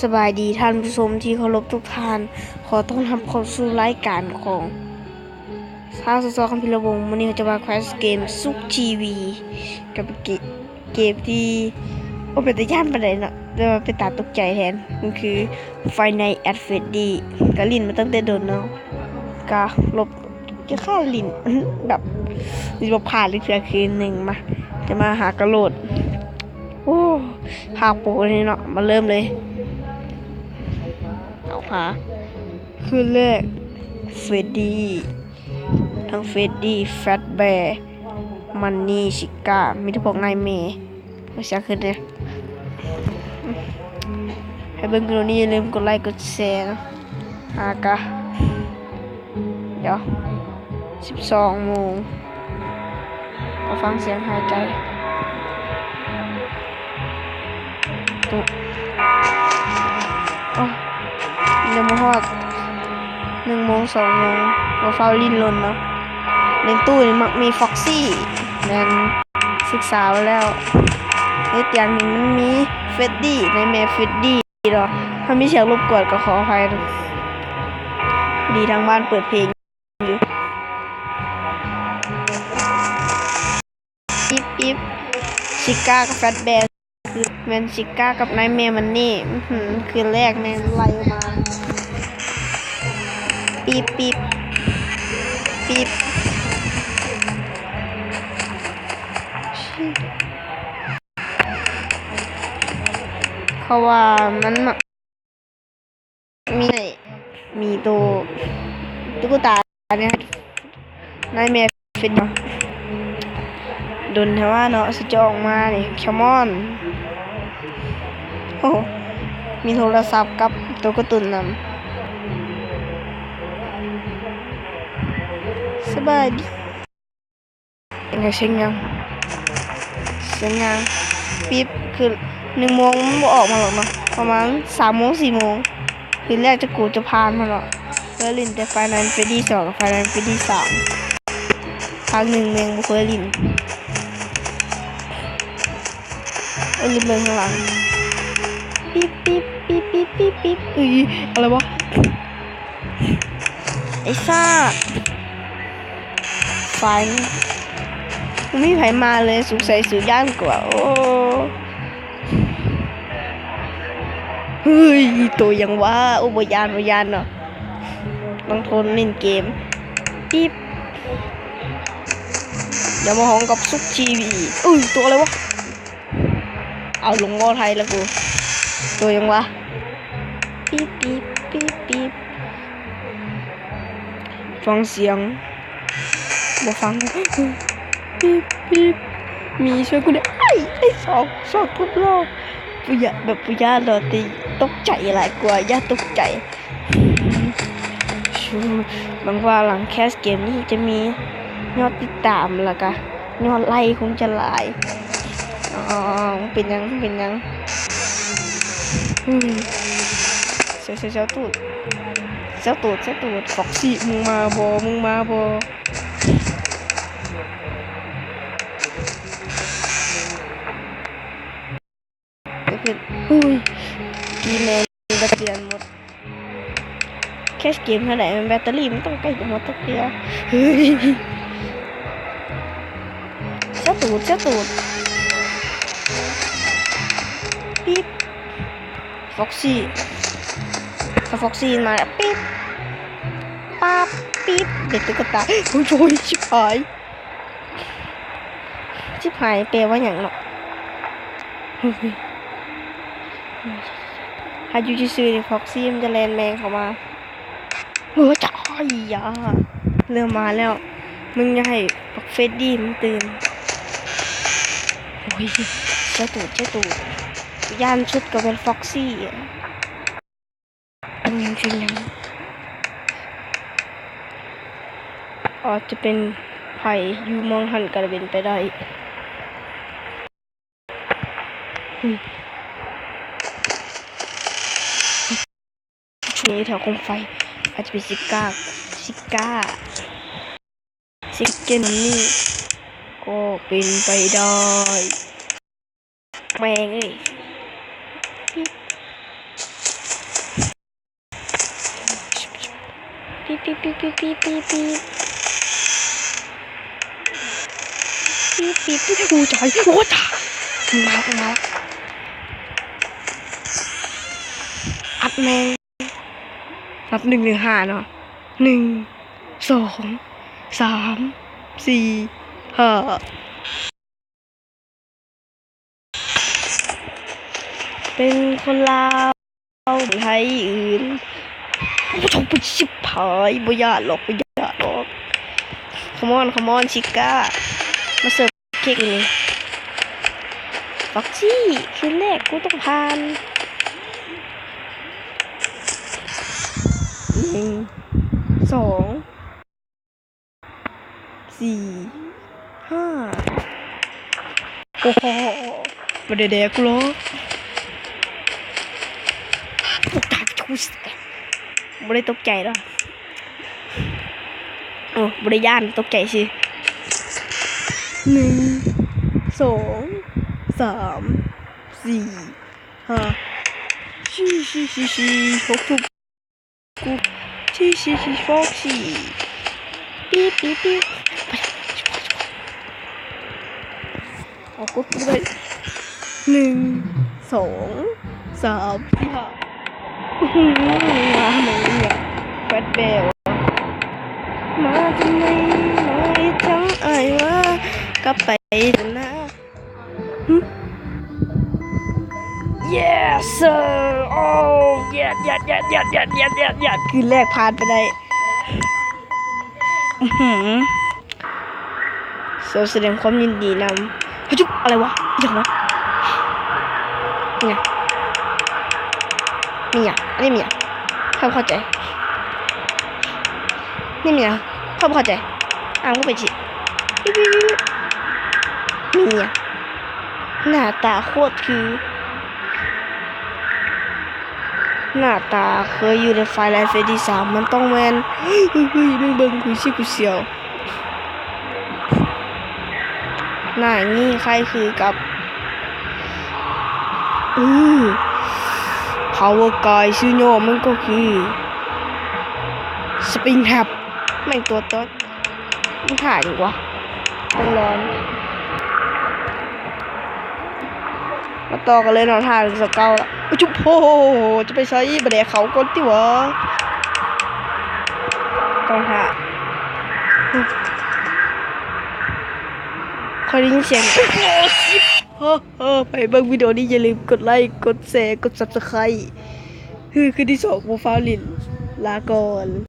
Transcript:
ສະບາຍດີທ່ານຜູ້ຊົມທີ່ເຄົາລົບທຸກທ່ານ, ຂໍຕ້ອນຮັບເຂົ້າສູ່ລາຍການຂອງຊາວຊອກຄຳພິລະວົງ. ມື້ນີ້ເຮົາຈະມາແຄສເກມສຸກທີວີ ກັບເກ ເກມທີ່ບໍ່ເປັນຕາຢ້ານປານໃດເນາະ ແຕ່ວ່າເປັນຕາຕົກໃຈແທນ. ມັນຄື Five Nights at Freddy ກະຫຼິ້ນມາຕັ້ງແຕ່ດົນເນາະ ກະລົບ ຈະຂ້າຫຼິ້ນ ແບບ ຊິບໍ່ພາດເທື່ອຄືໜຶ່ງ. ມາ ຈະມາຫາກະໂຫຼດ. ໂອ້ ພາກໂປນີ້ເນາະ. ມາເລີ່ມເລີຍ. ເອົາຫາ ຄືນແລກ Freddy ທັງ Freddy Fazbear Mummy Chica ມີແຕ່ພວກ Nightmare ບໍ່ຊິຂຶ້ນເດ້. ໃຫ້ເບິ່ງວິດີໂອນີ້ ຢ່າລືມກົດໄລກົດແຊເນາະ. ຫາກະ ດຽວ ສິບສອງໂມງ ມາຟັງສຽງຫາຍໃຈ. ໂອ້ ຍັງບໍ່ຮອດໜຶ່ງໂມງ ສອງໂມງ ບໍ່ຟ້າວຫຼິ້ນລົນເນາະ. ໃນຕູ້ນີ້ມັກມີ Foxy ແມ່ນ ສຶກສາໄວ້ແລ້ວ. ເຮັດຫຍັງນີ້ ມັນມີ Freddy Nightmare Freddy ເນາະ. ຖ້າມີສຽງລົບກວນກໍຂໍອະໄພ. ດີທາງບ້ານເປີດເພງຢູ່. ປິບ ປິບ ຊິກ້າກັບ Fazbear ຄືແມ່ນຊິກ້າກັບ Nightmare Mummy. ອືຫື ຄືນແລກແມ່ນໄລ່ມາ ປິບ ປິບ ປິບ. ເພາະວ່າມັນ ມີ ມີໂຕຕຸກກະຕານີ້ Nightmare Freddy ດົນແທ້ວ່າເນາະ ຊິຈະອອກມານີ້. Come on. ໂອ້ ມີໂທລະສັບກັບໂຕກາຕູນນຳ. ສະບາຍດີ. ເປັນຫຍັງ ສຽງຫຍັງ ສຽງຫຍັງ? ປິບ ຄືໜຶ່ງໂມງມັນບໍ່ອອກມາດອກເນາະ ປະມານສາມໂມງ ສີ່ໂມງ. ຄືແລກຈະກູຈະຜ່ານມາເນາະ ເຄີຍຫຼິ້ນແຕ່ Five Nights at Freddy ສອງ ກັບ Five Nights at Freddy ສາມ. ພາກໜຶ່ງແມ່ງບໍ່ເຄີຍຫຼິ້ນ. ເອີ ລືມເບິ່ງຂ້າງຫຼັງ. ປິບ ປິບ ປິບ ປິບ ປິບ ປິບ. ເອີຍ ອະໄລວະ? ໄອ້ຊາດ ໄຟ ບໍ່ມີໃຜມາເລີຍ. ສົງໄສສູຢ້ານກວ່າ. ໂອ້ ເຮີ້ຍ ໂຕຫຍັງວະ? ໂອ້ ບໍ່ຢ້ານ ບໍ່ຢ້ານເນາະ ຕ້ອງທົນຫຼິ້ນເກມ. ປິບ ຢ່າມາຮ້ອງກັບສຸກທີວີ. ເອີຍ ໂຕອະໄລວະ? ເອົາ ລົງບໍ່ໄທລະກູ. ໂຕຫຍັງວະ? ປິບ ປິບ ປິບ ປິບ. ຟັງສຽງ ບໍ່ຟັງ. ປິບ ປິບ. ໝີຊ່ວຍກູແດ່. ໄອ້ ໄອ້ ຊອກ ຊອກທຸບລອບ. ບໍ່ຢາກ ແບບບໍ່ຢ້ານດອກ ແຕ່ຕົກໃຈຫຼາຍກວ່າ ຢ້ານຕົກໃຈ. ຫວັງວ່າຫຼັງແຄສເກມນີ້ຈະມີຍອດຕິດຕາມ ແລ້ວກະຍອດໄລຄງຈະຫຼາຍ. ເອົາ ເອົາ ເອົາ ເປັນຫຍັງ ເປັນຫຍັງ? ເອີ ເຊວ ເຊວ ເຊວຕູດ ເຊວຕູດ ເຊວຕູດ. ຟອກຊີ ມຶງມາບໍ່ ມຶງມາບໍ່? ເກີດຂຶ້ນ. ໂອ້ຍ ກີແມ່ນແບັດເຕອເຣຍໝົດ. ແຄສເກມເທົ່າໃດ ແບັດເຕີຣີມັນຕ້ອງໃກ້ຈະໝົດຈັກເທື່ອ. ເຊວຕູດ ເຊວຕູດ. ປິບ ຟອກຊີ ຖ້າຟອກຊີມາແລ້ວ ປິບ ປັບ ປິບ ເປັນຕຸກກະຕາ. ໂອ້ຍ ໂອ້ຍ ຊິບຫາຍ. ຊິບຫາຍແປວ່າຫຍັງເນາະ? ເຮີ້ຍ ຖ້າຢູ່ຊື່ໆ ນີ້ ຟອກຊີມັນຈະແລ່ນແມງເຂົ້າມາ. ໂອ້ຍ ຈ້າ ຢາ ເລີ່ມມາແລ້ວ. ມຶງຢ່າໃຫ້ບັກເຟດດີ້ມັນຕື່ນ. ໂອ້ຍ ເຈົ້າຕູດ ເຈົ້າຕູດ. ຢ້ານສຸດກໍແມ່ນຟອກຊີ. ເປັນຫຍັງ ເປັນຫຍັງ? ອາດຈະເປັນໃຜຢູ່ໝ່ອງຫັ້ນກໍເປັນໄປໄດ້. ນີ້ແຖວໂຄມໄຟ ອາດຈະເປັນຊິກ້າ ຊິກ້າ ຊິກເກັນ ນີ້ກໍເປັນໄປໄດ້. ແມ່ງເອີຍ ປີບ ປີບ ປີບ ປີບ ປີບ ປີບ ໂອ້ຕາຍ ໂອ້ຕາຍ ມາລະ ມາລະ ອັດແມ່ງ ນັບໜຶ່ງເຖິງຫ້າເນາະ ໜຶ່ງ ສອງ ສາມ ສີ່ ຫ້າ ເປັນຄົນລາວ ໄທອື່ນ ບໍ່ຕ້ອງໄປຊິບຫາຍ ບໍ່ຢ້ານດອກ ບໍ່ຢ້ານດອກ ຄຳອອນ ຄຳອອນ ຊິກ້າ ມາເສີບ ເຄັກນີ້ ຟອກຊີ ຄືນແລກກູຕ້ອງຜ່ານ ໜຶ່ງ ສອງ ສີ່ ຫ້າ ໂອ້ໂຫ ບໍ່ໄດ້ແດກກູຫຼອກ ບໍ່ໄດ້ຕົກໃຈດອກ ໂອ້ ບໍ່ໄດ້ຢ້ານ ຕົກໃຈຊື່ ໜຶ່ງ ສອງ ສາມ ສີ່ ຫ້າ ສີ່ ສີ່ ສີ່ ສີ່ ຫົກ ທຸກ ກູ ສີ່ ສີ່ ສີ່ ຟອກຊີ ປີບ ປີບ ປີບ ເອົາ ກົດ ກົດໄປ ໜຶ່ງ ສອງ ສາມ ສີ່ ຫ້າ ອືຫື ມາທຳໄມນີ້ ແຟດແບວ ມາທຳໄມ ມາເຮັດຫຍັງອ້າຍຫວາ ກັບໄປເຖາະນາ. ຫຶ? Yes sir. ໂອ້ yes yes yes yes yes yes yes yes yes ຄືນແລກຜ່ານໄປໄດ້ ອືຫື ຂໍສະແດງຄວາມຍິນດີນຳ ຮະຈຸບ ອະໄລວະ ອີຫຍັງວະ ນີ້ຫຍັງ ນີ້ຫຍັງ ອັນນີ້ແມ່ນຫຍັງ ຂ້ອຍບໍ່ເຂົ້າໃຈ ນີ້ແມ່ນຫຍັງ ຂ້ອຍບໍ່ເຂົ້າໃຈ ອ້າງກໍໄປຊິ ນີ້ຫຍັງ ໜ້າຕາໂຄດຄື ໜ້າຕາເຄີຍຢູ່ໃນ Five Nights at Freddy's ສາມ ມັນຕ້ອງແມ່ນ ເຮີ້ຍ ເຮີ້ຍ ເບິ່ງ ເບິ່ງ ກູຊິ ກູສຽວ ໜ້ານີ້ຄ້າຍຄືກັບ ເອີ ພາວເວີກາຍ ຊື່ຫຍໍ້ມັນກໍຄື Springtrap ແມ່ງຕົວຕອນ ມັນຫາຍຫຍັງວະ ຕ້ອງລອງ ມາຕໍ່ກັນເລີຍເນາະ ທ່າສາວເກົ່າລະ ໂອ້ ຈຸບ ໂອ້ໂຫ ຈະໄປໃສ ບໍ່ໄດ້ເຂົ້າກ່ອນຕິວະ ຕ້ອງຖ້າ ຂ້ອຍໄດ້ຍິນສຽງ ໂອ້ ຊິບ ເຮີ ເຮີ ໃຜເບິ່ງວິດີໂອນີ້ ຢ່າລືມກົດໄລ ກົດແຊ ກົດ Subscribe ຄື ຄືນທີສອງບໍ່ຟ້າວຫຼິ້ນ ລາກ່ອນ.